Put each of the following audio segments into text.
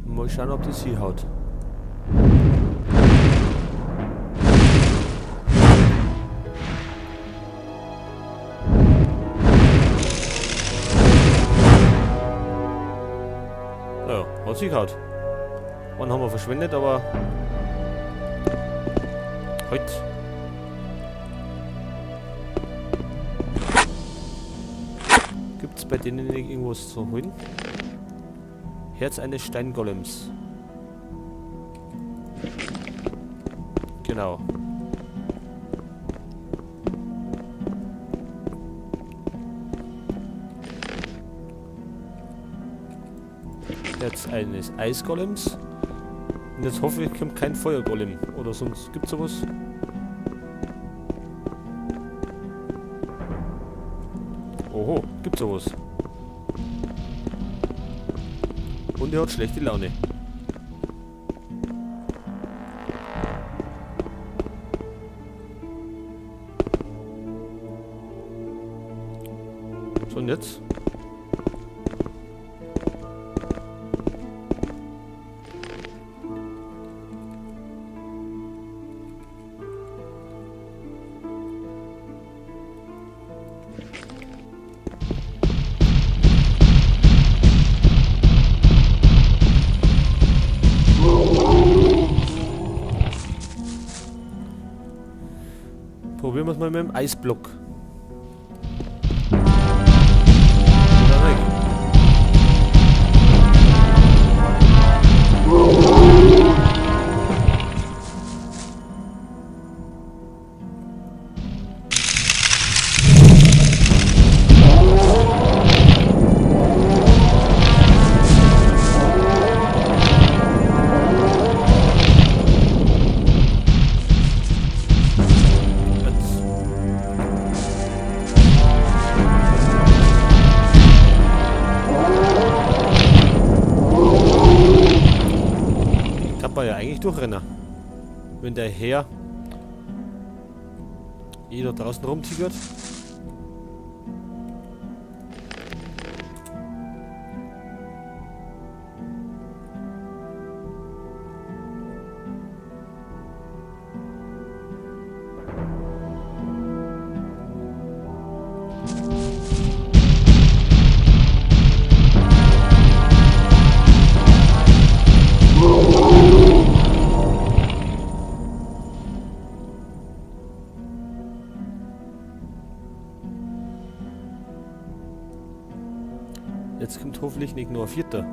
Mal schauen, ob das hier haut. Ja, hat sich gehaut. Einen haben wir verschwendet, aber heute. Gibt es bei denen nicht irgendwas zu holen? Herz eines Steingolems. Genau. Herz eines Eisgolems. Und jetzt hoffe ich, kommt kein Feuergolem. Oder sonst gibt's sowas? Oho, gibt's sowas. Und er hat schlechte Laune. So, und jetzt? Probieren wir es mal mit dem Eisblock. Oder nicht? Ja eigentlich durchrennen. Wenn der Herr da draußen rumtigert. Jetzt kommt hoffentlich nicht nur ein Vierter.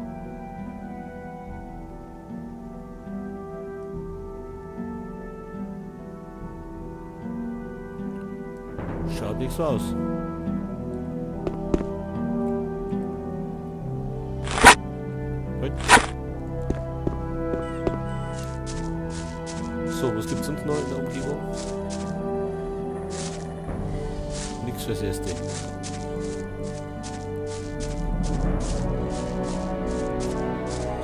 Schaut nicht so aus. So, was gibt's sonst noch in der Umgebung? Nix fürs Erste.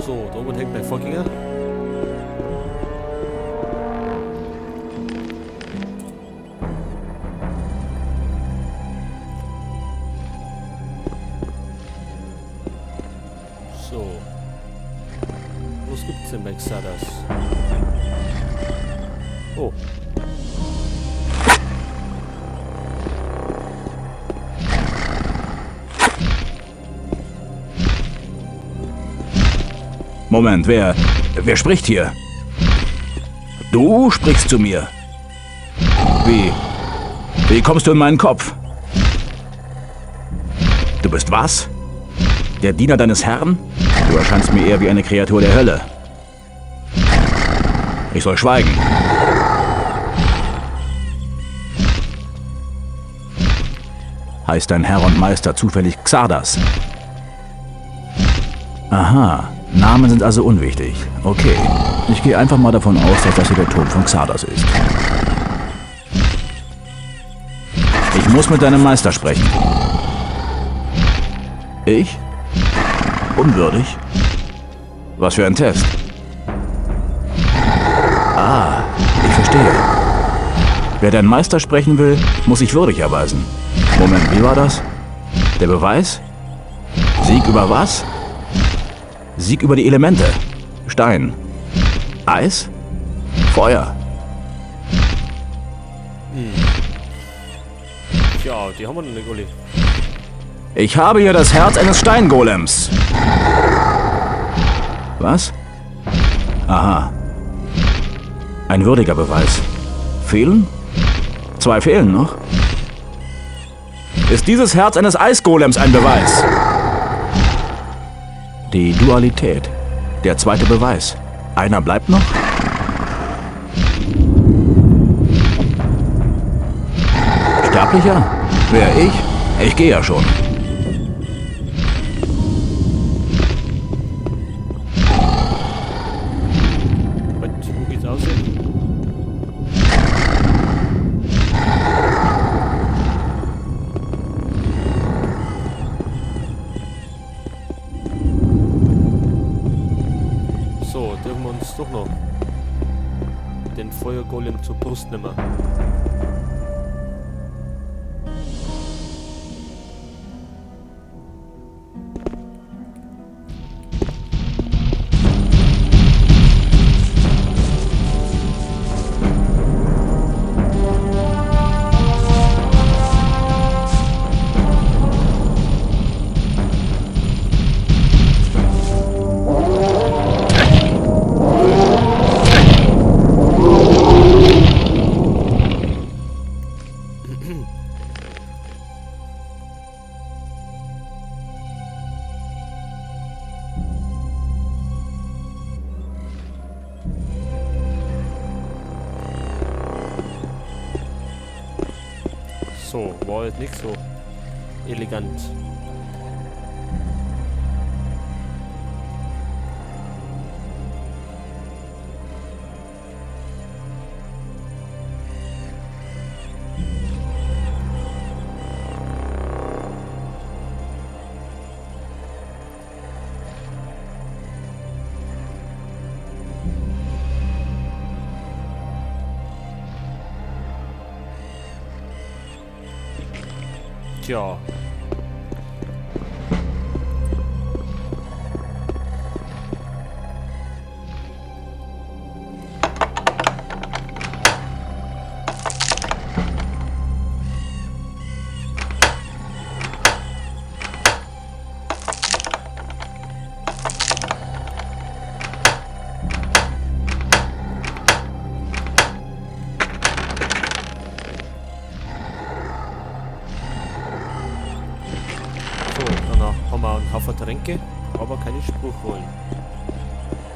So, da oben hängt mein Vorgänger. So. Was gibt's denn bei Xardas? Oh. Moment, wer spricht hier? Du sprichst zu mir. Wie kommst du in meinen Kopf? Du bist was? Der Diener deines Herrn? Du erscheinst mir eher wie eine Kreatur der Hölle. Ich soll schweigen. Heißt dein Herr und Meister zufällig Xardas? Aha. Namen sind also unwichtig. Okay. Ich gehe einfach mal davon aus, dass das hier der Turm von Xardas ist. Ich muss mit deinem Meister sprechen. Ich? Unwürdig? Was für ein Test? Ah, ich verstehe. Wer deinen Meister sprechen will, muss sich würdig erweisen. Moment, wie war das? Der Beweis? Sieg über was? Sieg über die Elemente. Stein. Eis? Feuer. Tja, die haben wir noch nicht alle. Ich habe hier das Herz eines Steingolems. Was? Aha. Ein würdiger Beweis. Fehlen? 2 fehlen noch. Ist dieses Herz eines Eisgolems ein Beweis? Die Dualität. Der zweite Beweis. Einer bleibt noch? Sterblicher? Wer, ich? Ich gehe ja schon. Und wo geht's aus? So, dürfen wir uns doch noch den Feuergolem zur Brust nehmen. So, war jetzt nicht so elegant. Tja. Haben wir einen Haufen Tränke, aber keine Spruchrollen.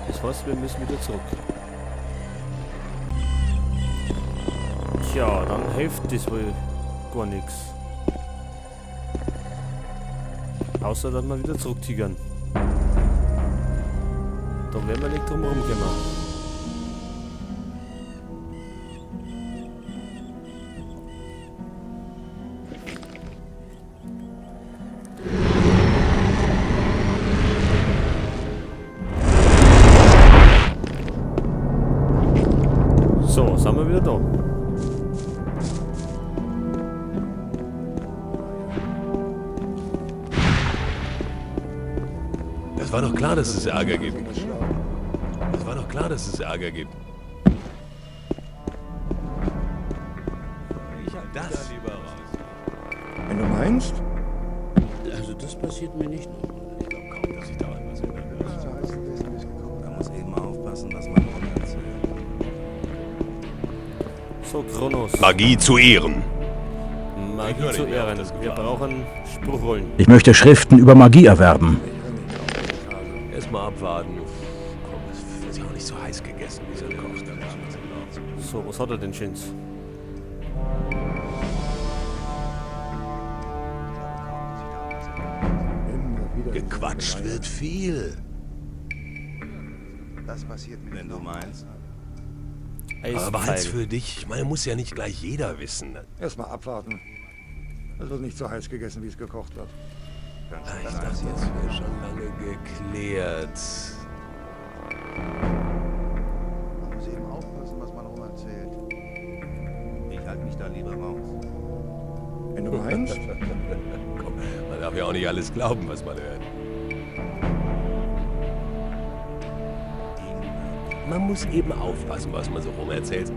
Das heißt, wir müssen wieder zurück. Tja, dann hilft das wohl gar nichts. Außer, dass wir wieder zurücktigern. Da werden wir nicht drum rumkommen. So, sind wir wieder da. Es war doch klar, dass es Ärger gibt. Es war doch klar, dass es Ärger gibt. Das lieber raus. Wenn du meinst? Also das passiert mir nicht nochmal. Ich glaube kaum, dass sich daran was ändern wird. Man muss eben aufpassen, was man rumerzählt. So, Kronos. Magie zu Ehren. Magie zu Ehren. Wir brauchen Spruchrollen. Ich möchte Schriften über Magie erwerben. Erstmal abwarten. Komm, es wird ja auch nicht so heiß gegessen, wie es kocht. So, was hat er denn Schönes? Gequatscht wird viel. Das passiert mir. Wenn du meinst. Aber behalt's Eispfeil. für dich. Ich meine, muss ja nicht gleich jeder wissen. Erstmal abwarten. Es wird nicht so heiß gegessen, wie es gekocht wird. Ich dachte, das wäre schon lange geklärt. Man muss eben aufpassen, was man rumerzählt. Ich halte mich da lieber raus. Wenn du meinst? Komm, man darf ja auch nicht alles glauben, was man hört. Man muss eben aufpassen, was man so rumerzählt.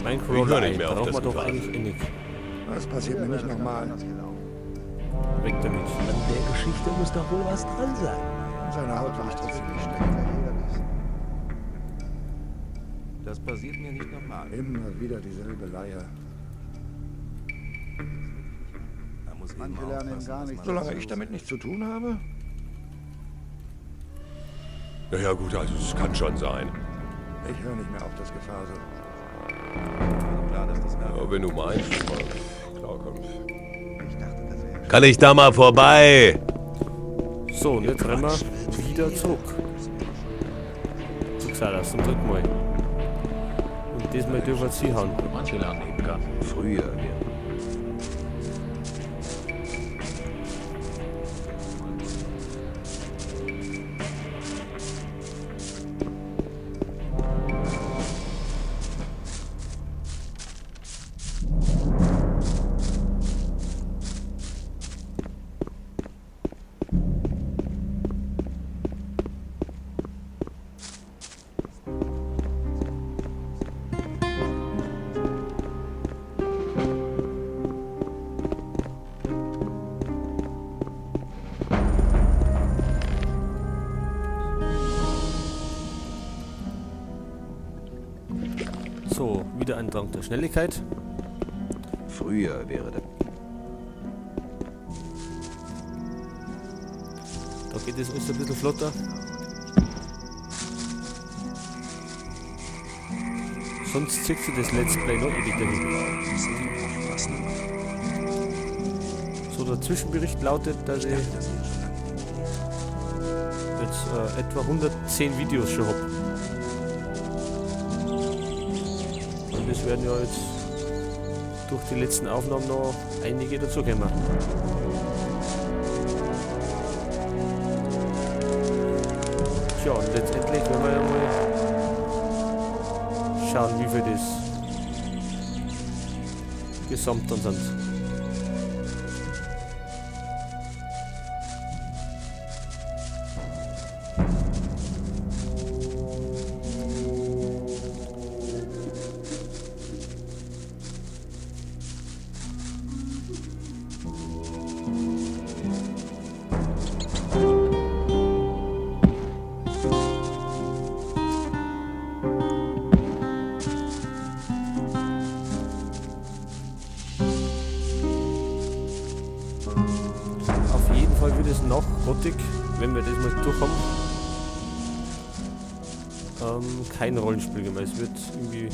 Mein Ich höre Crawler nicht mehr auf braucht das man doch Gefasel. eigentlich eh nicht. Das passiert mir nicht nochmal. Weg damit. An der Geschichte muss doch wohl was dran sein. In seiner Haut will ich trotzdem nicht stecken. Das passiert mir nicht nochmal. Immer wieder dieselbe Leier. Man muss eben Manche lernen aufpassen, gar was nichts. man Solange ich damit nichts zu tun habe? Ja, ja, gut, also es kann schon sein. Ich höre nicht mehr auf das Gefasel. Klar, dass das Ja, wenn du meinst. Klar, komm. Ich dachte, das wäre Kann ich da mal vorbei? So, und jetzt rennen wir wieder zurück. Zu Xardas, zum dritten Mal. Und diesmal dürfen wir sie hauen. Manche lernen eben gar nicht. Früher wäre. So, wieder ein Trank der Schnelligkeit. Früher wäre der. Da geht es alles ein bisschen flotter. Sonst zieht sich das Let's Play noch ewig dahin. Aufpassen. So, der Zwischenbericht lautet, dass ich Das hier schon lange jetzt etwa 110 Videos schon hab. Und es werden ja jetzt durch die letzten Aufnahmen noch einige dazukommen. Tja, und letztendlich werden wir ja mal schauen, wie viel das gesamt dann sind. Auf jeden Fall wird es noch Gothic, wenn wir das mal durchhaben. Kein Rollenspiel mehr. Es wird irgendwie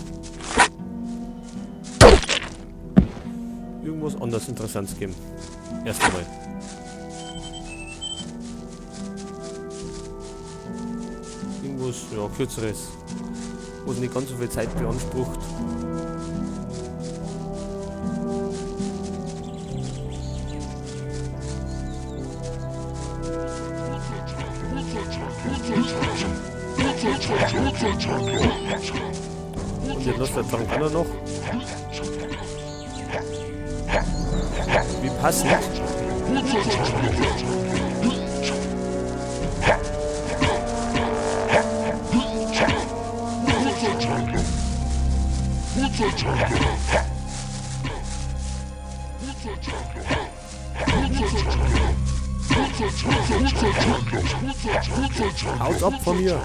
irgendwas anderes Interessantes geben. Erst einmal. Irgendwas, ja, kürzeres, was nicht ganz so viel Zeit beansprucht. Und jetzt lässt der Trank auch noch. Wie passend. Haut ab von mir!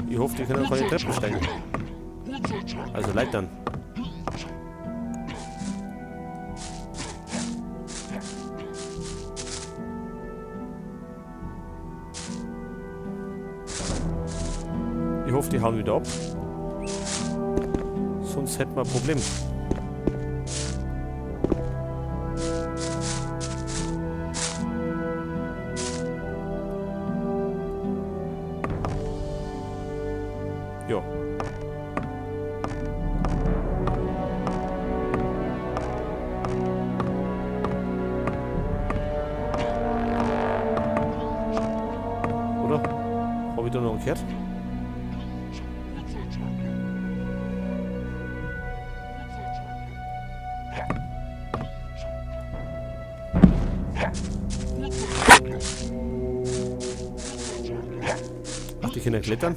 Ich hoffe, die können keine Treppen steigen. Also Leitern. Ich hoffe, die hauen wieder ab. Sonst hätten wir ein Problem. Ja. Oder? Hab ich da noch einen gehört? Ach, die können klettern.